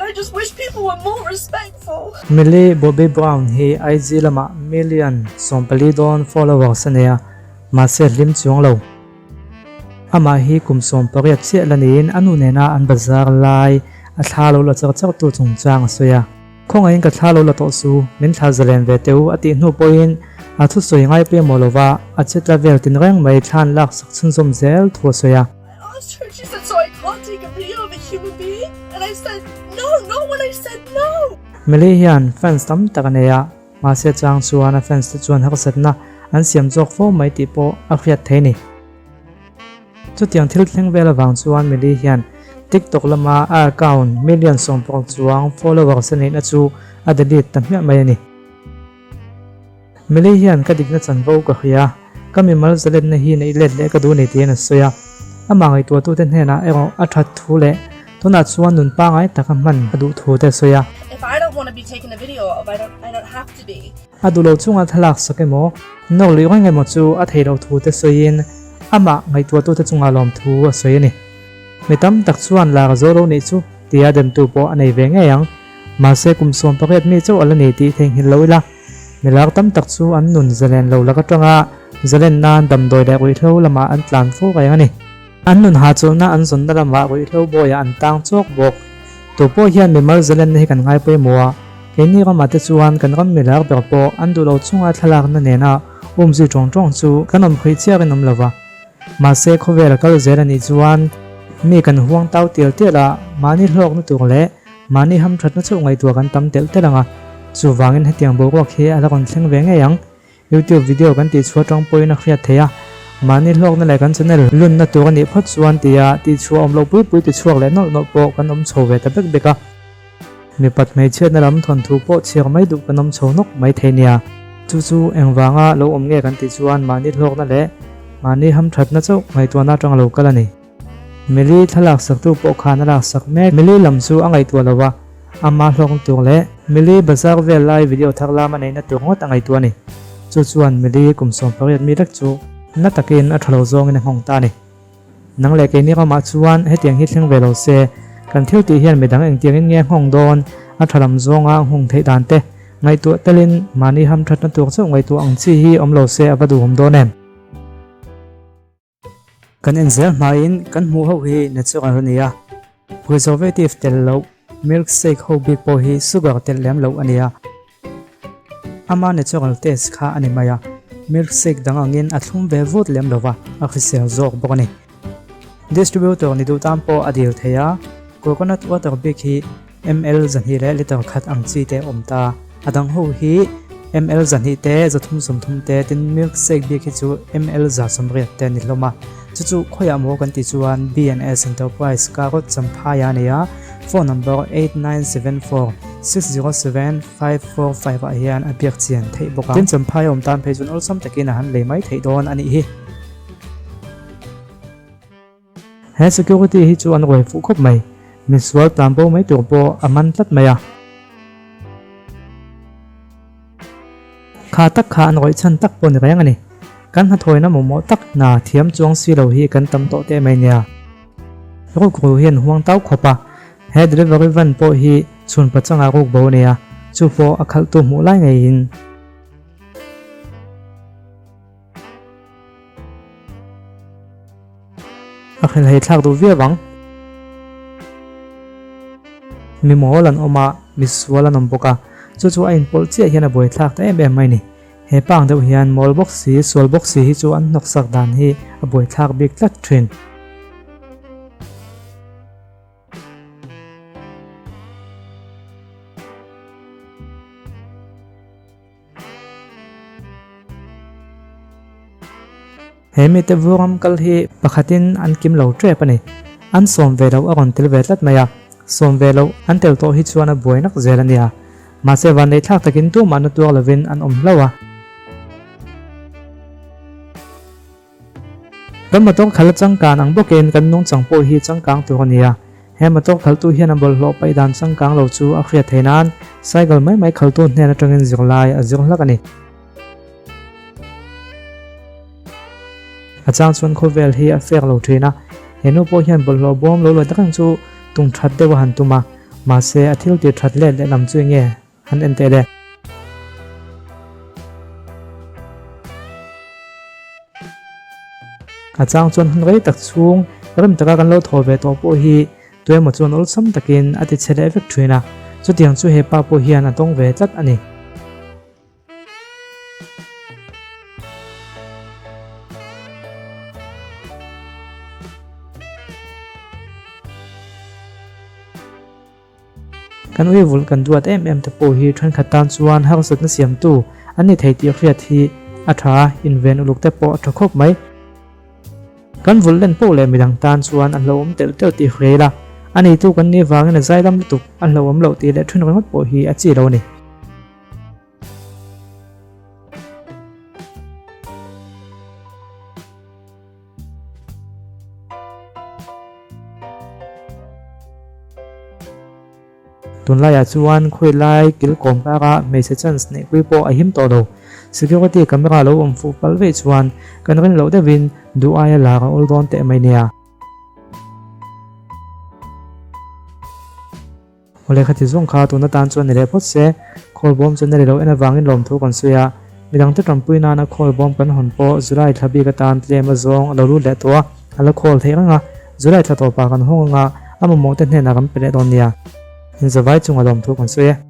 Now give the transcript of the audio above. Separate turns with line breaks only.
I just wish people were more respectful.
Millie Bobby Brown hi IG lamah million 14 dawn followers a nei a, mahse hlim chuang lo. Amah hi kum 18 chiah la niin a nu nena an bazar lai a thla lo la char char tu chungchang a sawi a. Khawngaihin ka thla lo la tawh su, min thla zalen ve teh u a tih hnu pawhin a thusawi ngai pawimawh lova a che tla vel tin reng mai thlan laksak chhunzawm zel thu a sawi a. Millie hian fans tam tak a nei a, mahse chang chuan a fans te chuan harsatna an siam zawk fo mai tih pawh a hriat thei ni. Chutiang thil thleng vel avang chuan Millie hian TikTok lama a account million 16 chuang followers a neihna chu a delete ta hmiah mai a ni. Millie hian ka dikna chanvo ka hria, ka mimal zalenna hi neih let leh ka duh ni tiin a sawi a. Amah ngaihtuahtute hnenah erawh a that thu leh tunah chuan nun pangngai taka hman a duh thu te a sawi a. A duh lo chunga thlalak sak emaw, nawk luih reng emaw chu a thei loh thu te sawiin amah ngaihtuahtute chunga lawm thu a sawi a ni. Mi tam tak chuan lar zo lo nih chu tia demtu pawh a nei ve ngei ang. Mahse kum 18 mi chauh a la ni tih theihnghilh lo ila, mi lar tam tak chu an nun zalen lo lak atanga zalen nan damdawi leh ruihhlo lamah an tlan fo reng a ni. An nun hahchawlhna an zawnna lamah ruihhlo bawiah an tang chawk bawk. Tu pawh hian mimal zalenna hi kan ngai pawimawh a, keini ramah te chuan kan ram mi lar ber pawh an duh lo chunga thlalakna nena umzui tawng tawng chu kan awm hruih chiar in awm lo va. Mahse khawvel a kal zel a nih chuan mi kan huang tau tial tial a, mahni hlawkna tur leh mahni hamthatna chauh ngaihtuah kan tam telh telh ang a, chuvangin hetiang boruak hi a la rawn thleng ve ngei ang. YouTube video kan tih chhuah tang pawhin a hriat theih a, mahni hlawkna leh kan channel lunna tur a nih phawt chuan tia tih chhuah awm loh pui pui ti chhuak leh nawlh nawlh pawh kan awm chho ve ta bek bek a. Mipat hmeichhiatna lam thawnthu pawh chhiar mai duh kan awm chho nawk mai thei nia. Chu chu engvanga lo awm nge kan tih chuan mahni hlawkna leh mahni hamthatna chauh ngaihtuahna atanga lo kal a ni. Mili thlalak saktu pawh khan a laksak mek. Mili lam chu a ngaihtuah lo a, ama hlawkna tur leh Mili bazar vel lai video thar lam a neihna tur ngawt a ngaihtuah a ni. Chu chuan Mili kum 18 mi lek chu na takin a tha lo zawngin a nghawng ta a ni. Nang leh keini ramah chuan hetiang hi thleng ve lo se, kan thil tih hian midang engtiangin nge nghawng dawn, a tha lam zawnga nghawng theih dan te ngaihtuah telin mahni hamthatna tur chauh ngaihtuah ang chi hi awm lo se a va duhawm dawn em? Kan en zel hmain kan hmuh ho hi natural a ni a, preservative tel loh milk shake ho bik pawh hi sugar tel lem loh a ni a, ama natural taste kha a ni mai a, milk shake dang angin a thlum ve vut lem lova, a hrisel zawk bawk a ni. Distributor ni duh tan pawh a dil thei a, coconut water bik hi ml 2 leh liter khat ang chi te awm ta, a dang ho hi ml 2 te 330 te tin milk shake bik hi chu ml 180 te a ni hlawm a, chu chu khawiah maw kan tih chuan B&S Enterprise Karot Champhai a nei a, phone number 8974 607 545 ah hian a biak chian theih bawk a, tin Champhai a awm tan phei chuan awlsam takin a han lei mai theih dawn a nih hi. He security hi chu an ruai fuh khawp mai. Misual tlan bo mai tur pawh a man tlat mai a. Kha tak kha an rawih chhan tak pawh ni reng a ni. Kan hnathawina mamawh tak hna thiam chuang si lo hi kan tam tawh teh mai nia. Rukru hian huang tau khawp a. He delivery van pawh hi chhun pachanga ruk bo a nia. Chu pawh a khalhtu hmuh lai ngeiin. A hrilhhei thlak duh viau ang. Mi mawl an awm a, mi sual an awm bawk a, chu chu a inpawlh chiah hian a buai thlak ta em em mai ni. He pa ang deuh hian mawl bawk si, sual bawk si hi chu an hnawksak dan hi a buai thlak bik tlat thin. He mite vuangam kal hi pakhatin an kim lo tep a ni. An sawm ve loh a rawn tel ve tlat mai a, sawm ve loh an tel tawh hi chuan a buai nak zel a nia. Mahse vanneih thlak takin tumah na tuar lovin an awm hlauh a. Kan motor khalh a changkan ang bawkin kan nungchang pawh hi changkang tur a ni a. He motor khalhtu hian a bawlhhlawh paih dan changkang lo chu a hriat theih nan cycle mai mai khalhtu hnen atangin zirlai a zir hlak a ni. A chang chuan khawvel hi a fek lo thin a, he nu pawh hian bawlhhlawh bawm lo luai tak ang chu tung that deuh a han tum a. Mahse, a thil tir that let lehlam chu enge han en teh le? A chang chuan hun rei tak chhung rem taka kan lo thaw ve tawh pawh hi tuemaw chuan awlsam takin a ti chhe leh vek thin a, chutiang chu he pa pawh hian a tawng ve tlat a ni. Kan ui vulh kan duat em em te pawh hi thenkhat tan chuan harsatna siamtu an ni thei tih hriat hi a tha a, inven uluk te pawh a tha khawp mai. Kan vulh len poh leh midang tan chuan a hlauhawm telh telh tih hria ila, a neitu kan nih vangin a zailam lutuk a hlauhawm loh tih leh then ringawt pawh hi a chi lo a ni. Tunlaiah chuan khawilai kilkawm kara hmeichhe chance neihpui pawh a him tawh lo. Security camera lo awm fuh palh veih chuan kan rin loh deuhin duh aia lar a awl dawn teh mai nia. Awle khati zawng kha tun atan chuan ni leh phawt se, khawl bawm chu na ri lo en avangin lawmthu kan sawi a, midangte tanpui nana khawl bawm kan hawn pawh July thla bik atan tlem a zawng a lo lut leh tawh a, a la khawl theih reng a, July thla tawpah kan hawng anga a mamawhte hnenah kan pe leh dawn nia. Inzavai chunga lawmthu kan sawi e.